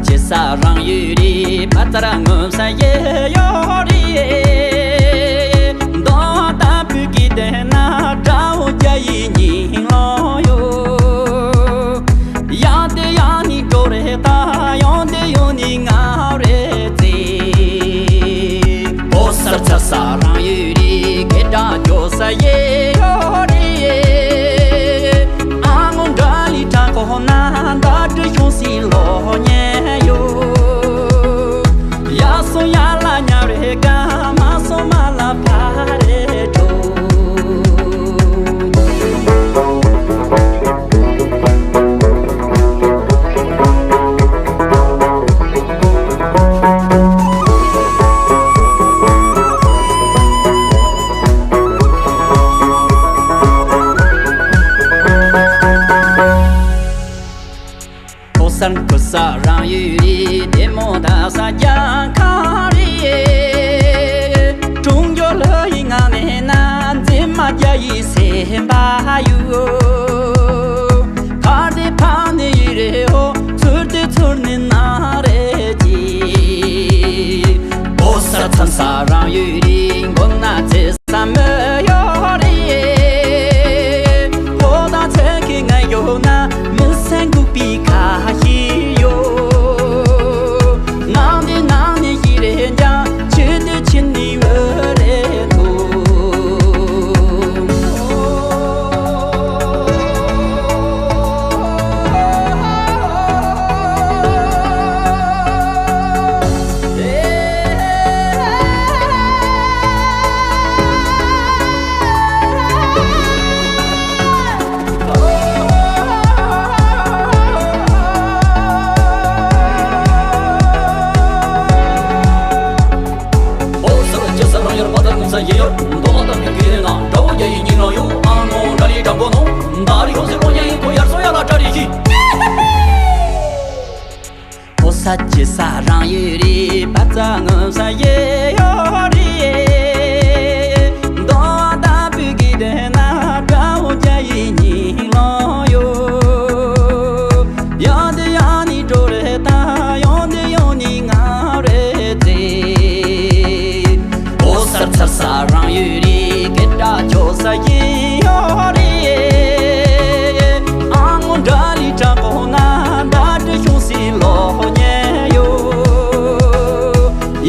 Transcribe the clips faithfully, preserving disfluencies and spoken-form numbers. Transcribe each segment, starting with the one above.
ཇི་ས་རང་ཡོད་རེད། བ་ཙར་ངོ་ས་ཡེ་ཡོད་རེད། མདོ་ལྟ་བུ་གི་དེ་ན་དགྲ་བོ་རྒྱ་ཡི་ཉིན་ལོ་ཡོད། ཡང་དེ་ཡང་ནི་འགྲོ་རེད་ད། ཡང་དེ་ཡང་ནི་ང་རེད་ཙེ། ཨོ་སར་ཚ་ས་རང་ཡོད་རེད། སྐད་གྲགས་འཇོག་ས་ཡེ་ཡོད་རེད། ཨ་ངོ་འདྲ་ལི་དྲ་ཁོ་ན་ད་དྲི་ཤོང་སི་ལོ་ཉེ་ཡོད། ཡ་སོ་ཡ་ལ་ཉ་རེ་ག་མ་སོ་མ་ལ་ཕ་རེ་གྲོ། ཨོ་སར་ཁོ་ས་རང་ཡོད་རེད། དེ་མོ་ད་ས་རྒྱ་ཁ་རེད། གྲོང་ཁྱེར་ལ་ཡི་ང་ནས་ན་འཛིན་མ་རྒྱ་ཡི་སེམས་པ་ཡོད། ཁ་དེ་ཕ་ནི་ཡི་རེད་ཧོ། ཚུར་དེ་ཚུར་ནི་ན་རེད་ཅི། ཨོ་སར་ཚན་ས་རང་ཡོད་རེད། མགོ་ན་ཚེ་ས་མོ་ཡོད་རེད། ཕོ་དང་ཚེ་གི་ང་ཡོད་ན་མི་སེང་གུ་པི་ཁ་ཤི་ཡོད། ནང་དེ་ནང་ནི་ཡི་རེད་ཀྱང་ཆི་དེ་ཆི་ནི་ཡོད་རེད་དོ། ཨོ་སར་ཇི་ས་རང་ཡོད་རེད། བ་ཙར་ངོ་ས་ཡེ་ཡོད། མདོ་ལ་ལྟ་བུའི་གི་ན་དགྲ་བོ་རྒྱ་ཡི་ཉིན་ལོ་ཡོད། ཨ་ངོ་འདྲ་ལི་དྲ་ཁོ་ན་ད་དྲི་ཤོང་སི་ལོ་ཉེ་ཡོད། ཁོ་ཡར་སོ་ཡ་ལ་དྲ་རེ་ཤི། ཨོ་ས་ཇི་ས་རང་ཡོད་རེད། བ་ཙར་ངོ་ས་ཡེ་ཡོད་རེད། མདོ་ལྟ་བུའི་གི་དེ་ན་དགྲ་བོ་རྒྱ་ཡི་ཉིན་ལོ་ཡོད། ཡང་དེ་ཡང་ནི་འགྲོ་རེད་ད། ཡང་དེ་ཡང་ནི་ང་རེད་ཙེ། ཨོ་སར་ཚ་ས་རང་ཡོད་རེད། སྐད་གྲགས་འཇོག་ས་ཡིན་ཡོད་རེད། ཨ་ངོ་འདྲ་ལི་དྲ་ཁོ་ན་ད་དྲི་ཤོང་སི་ལོ་ཉེ་ཡོད།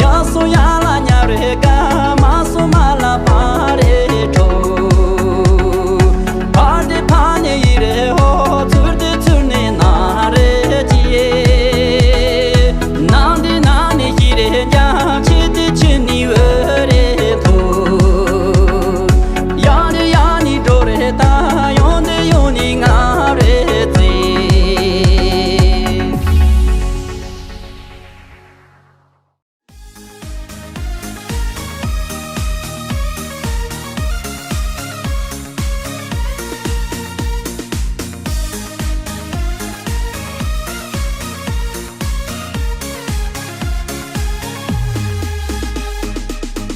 ཡ་སོ་ཡ་ལ་ཉ་རེ་ག་མ་སོ་མ་ལ་ཕ་རེ་གྲོ། ཕ་དེ་ཕ་ནི་ཡི་རེད་ཧོ། ཚུར་དེ་ཚུར་ནི་ན་རེད་ཅི། ནང་དེ་ནང་ནི་ཡི་རེད་ཀྱང་ཆི་དེ་ཆི་ནི་འོད་རེད་དོ། ཡང་དེ་ཡང་ནི་འགྲོ་རེད་ད། ཡང་དེ་ཡང་ནི་ང་རེད་ཙེ།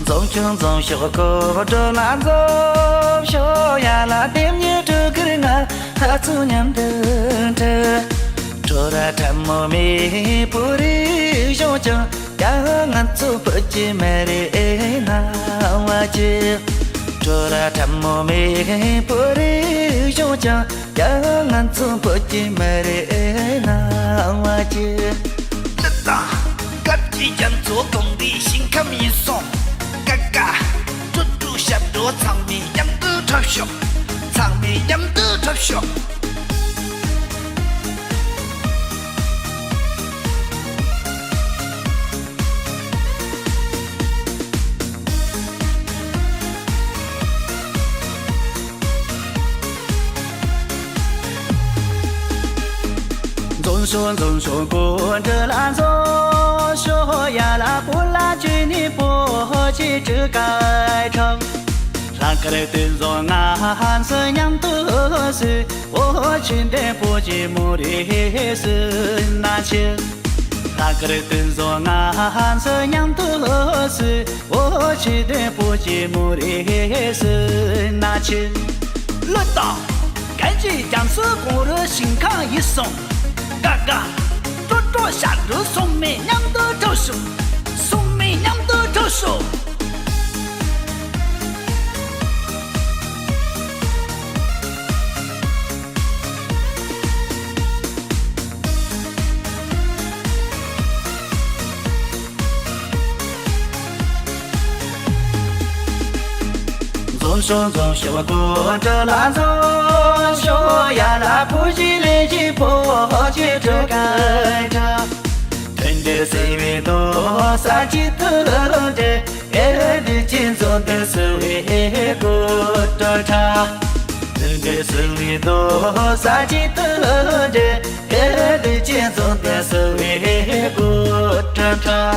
འཛོམས་ཤོག་འཛོམས་ཤོག་གོ་བ་འགྲོ་ལ་འཛོམས་ཤོག་ཡ་ལ་དེ་ཉིད་དྲུག་གིར་ང་ཧ་ཚུ་མཉམ་དུ་འདྲི། བྲོ་ར་ཁྲ་མོ་མེ་བོ་རི་གཞུང་ཀྱང་ཡང་ང་ཚོ་བོད་ཀྱི་མི་རིགས་སྣང་བ་ཅི། བྲོ་ར་ཁྲ་མོ་མེ་བོ་རི་གཞུང་ཀྱང་ཡང་ང་ཚོ་བོད་ཀྱི་མི་རིགས་སྣང་བ་ཅི། ལི་དང་སྐབས་ཀྱི་རྒྱ་མཚོ་གངས་རིའི་ཞིང་ཁམས་ཡིན་སོང་། ཀ་ཀ་ཀྲུ་ཀྲུ་ཞབས་བྲོ་ཚང་མས་མཉམ་དུ་འཁྲབ་ཤོག་ཚང་མས་མཉམ་དུ་འཁྲབ་ཤོག་འཛོམས་ཤོག་འཛོམས་ཤོག་གོ་འདྲི་ལ་འཛོམས་ཤོག་ཡ་ལ་བོད་ལ་ཅི་ནི་བོད་ཀྱི་སྤྲུལ་སྐར་འཁྲབ། ལྷག་དཀར་སྟོན་བཟང་ང་ཚོ་མཉམ་དུ་བསུ། ཨོ་ཆོས་ལྡན་བོད་ཀྱི་མོ་རེ་བསུ་ན་ཆེ། ལྷག་དཀར་སྟོན་བཟང་ང་ཚོ་མཉམ་དུ་བསུ། ཨོ་ཆོས་ལྡན་བོད་ཀྱི་མོ་རེ་བསུ་ན་ཆེ། ལི་དང་གན་གྱི་རྒྱ་མཚོ་གངས་རི་ཞིང་ཁམས་ཡིན་སོང་། ཀ་ཀ་ཀྲོ་ ཤ་འགྲོ། སྲུང་མའི་མཉམ་དུ་འགྲོ་ཤོག། སྲུང་མའི་མཉམ་དུ་འགྲོ་ཤོག། འཛོམས་ཤོག། འཛོམས་ཤོག། སྐུ་དྲིན་ལ་འཛོམས་ཤོག། ཡ་ལ་བུ་གཞི་ལས་གཞི་ཕོ་གཞི་དྲུག་ག་ཁྲ། དོན་འདི་སེལ་བའི་རྡོ་ས་གཅིག་ཏུ་འདྲེས། ཨེ་ར་འདི་ཅི་འཛོམས་འདི་སེལ་བའི་སྐུ་དྲིན་ཁྲ། དོན་འདི་སེལ་བའི་རྡོ་ས་གཅིག་ཏུ་འདྲེས། ཨེ་ར་འདི་ཅི་འཛོམས་འདི་སེལ་བའི་སྐུ་དྲིན་ཁྲ།